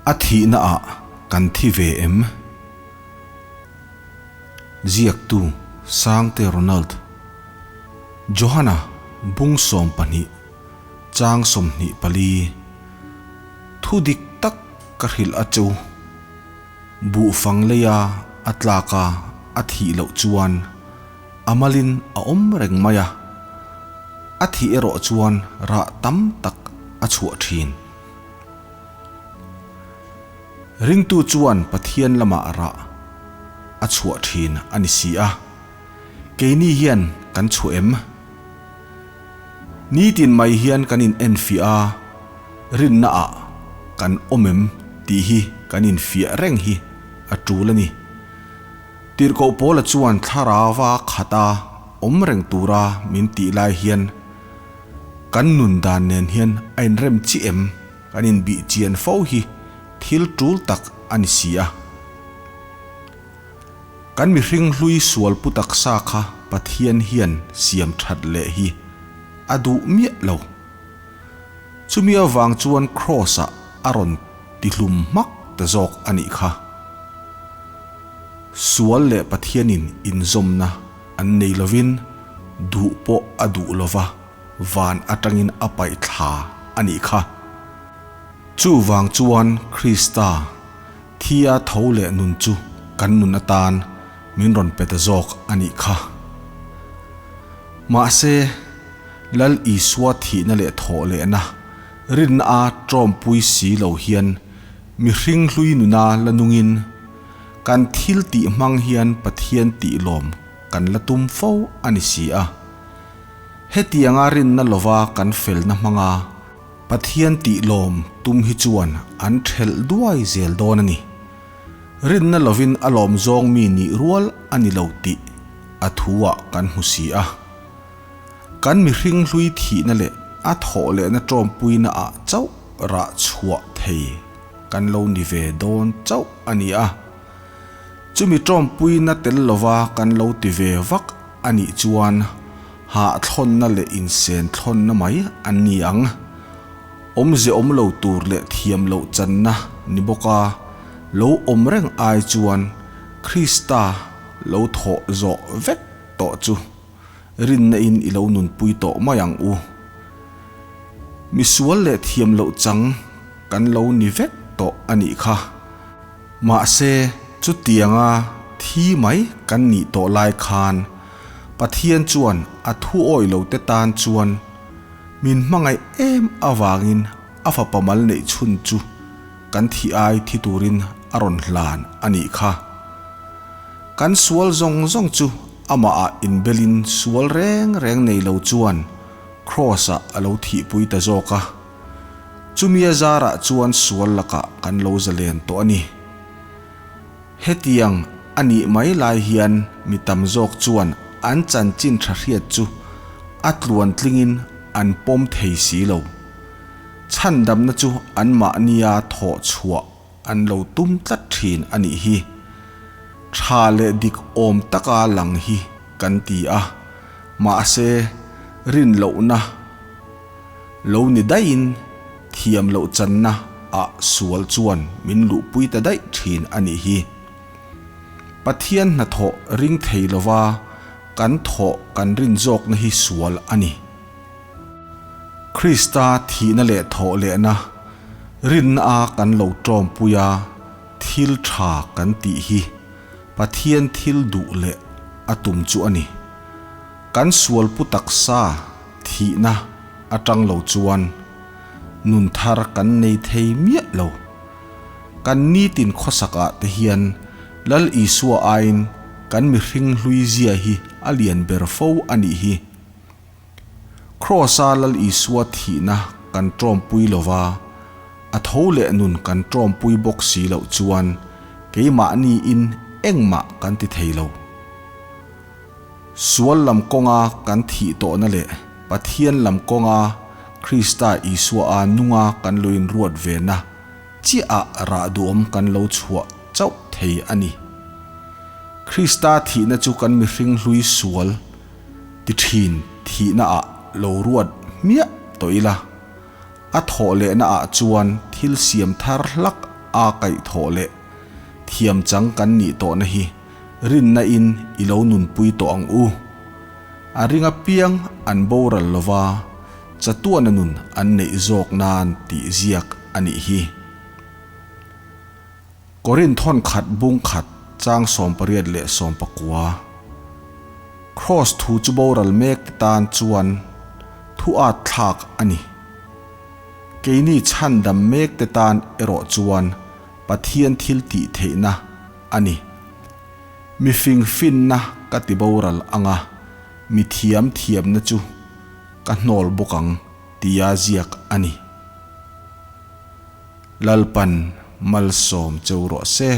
A thihna ah kan thi ve em? Ziaktu Sangte Ronald Johana bung 12 chang 24 Thu dik tak ka hrilh a chu. Buhfang leia a tlak a a thih loh chuan a malin a awm reng mai a, a thih erawh chuan rah tam tak a chhuah thin. Ringtu chuan Pathian lamah rah a chhuah thin a ni si a, keini hian kan chhuah em? Nitin mai hian kan in enfiah a, rinna ah kan awm em tih hi kan infiah reng hi a tul a ni. Tirhkoh Paula chuan thlarauva khata awm reng tura min tih lai hian kan nun dan nen hian a inrem chiah em kan inbih chian fo hi thil tul tak a ni si a. Kan mihring hlui sual pu taksa kha Pathian hian siam that leh hi a duh miah lo. Chumi avang chuan Kraws-ah a rawn tihlum hmak ta zawk a nih kha. Sual leh Pathianin inzawmna an nei lovin duh pawh a duh lova van atangin a paih thla a nih kha. Chuvang chuan Krista Thia tho leh nun chu kan nun atan min rawn pe ta zawk a nih kha. Mahse, Lal Isua thihna leh thawh lehna rinna a tawmpui si lo hian mihring hlui nuna la nungin kan thil tih hmang hian Pathian tih lawm kan la tum fo a ni si a. Hetianga rinna lova kan felna hmanga Pathian tih lawm tum hi chuan an thelh duai zel dawn a ni. Rinna lovin a lawm zawng mi nih rual a ni lo tih a thu-ah kan hmu si a. Kan mihring hlui thihna leh a thawh lehna tawmpuina ah chauh rah chhuah thei kan lo ni ve dawn chauh a ni a. Chumi tawmpuina tel lova kan lo ti ve vak a nih chuan hahthlawnna leh insen thlawnna mai an ni ang. Awmze awm lo tur leh thiam loh channa ni bawka lo awm reng ai chuan Krista lo thawh zawh vek tawh chu rinna in i lo nunpui tawh mai ang u. Misual leh thiam loh chang kan lo ni vek tawh a nih kha. Mahse, chutianga thi mai kan nih tawh lai khan Pathian chuan a thu awih lo te tan chuan min hmangaih em avangin a fapa mal neih chhun chu kan thi ai thi turin a rawn hlan a nih kha. Kan sual zawng zawng chu amahah inbelin sual reng reng nei lo chuan Kraws-ah a lo thihpui ta zawk a. Chumi a zarah chuan sual lakah kan lo zalen tawh a ni. Hetiang a nih mai lai hian mi tam zawk chuan an chanchin tha hriat chu a tluan tlingin an pawm thei si lo. Chhandamna chu anmahnia thawh chhuah an lo tum tlat thin a nih hi. Tha leh dik awm taka lang hi kan ti a, mahse rin lohna lo ni daihin thiam loh channa ah sual chuan min luhpui ta daih thin a nih hi. Pathian hnathawh ring thei lova kan thawh kan rin zawkna hi sual a ni. Krista thihna leh thawh lehna rinna a kan lo tawmpui a thil tha kan tih hi Pathian thil duh leh a tum chu a ni. Kan sual pu taksa thihna atang lo chuan nun thar kan nei thei miah lo. Kan nitin khawsak ah te hian Lal Isua aiin kan mihring hlui zia hi a lian ber fo a nih hi. Kraws-a Lal Isua thihna kan tawmpui lova, a tho leh nun kan tawmpui bawk si loh chuan keimahniin engmah kan ti thei lo. Sual lam kawnga kan thih tawhna leh Pathian lam kawnga Krista Isua-a nunga kan lo inruat vena chiahah rah duhawm kan lo chhuah chauh thei a ni. Krista thihna chu kan mihring hlui sual ti thin thihna ah lo ruat hmiah tawh ila, a thawh lehna ah chuan thil siam thar hlak a kaih thawh leh thiam chang kan nih tawhna hi rinna in i lo nunpui tawh ang u. A ring apiang an boral lova chatuana nun an neih zawk nan tih ziak a nih hi. Korinth thawn khat bung khat chang 18 leh 19. Kraws thu chu boral mek te tan chuan thu at thlak a ni. Keini chhandam mek te tan erawh chuan Pathian thil tih theihna a ni. Mifing finna ka ti boral anga mi thiam thiamna chu ka hnawl bawk ang tia ziak a ni. Lalpan malsawm cheu rawh se.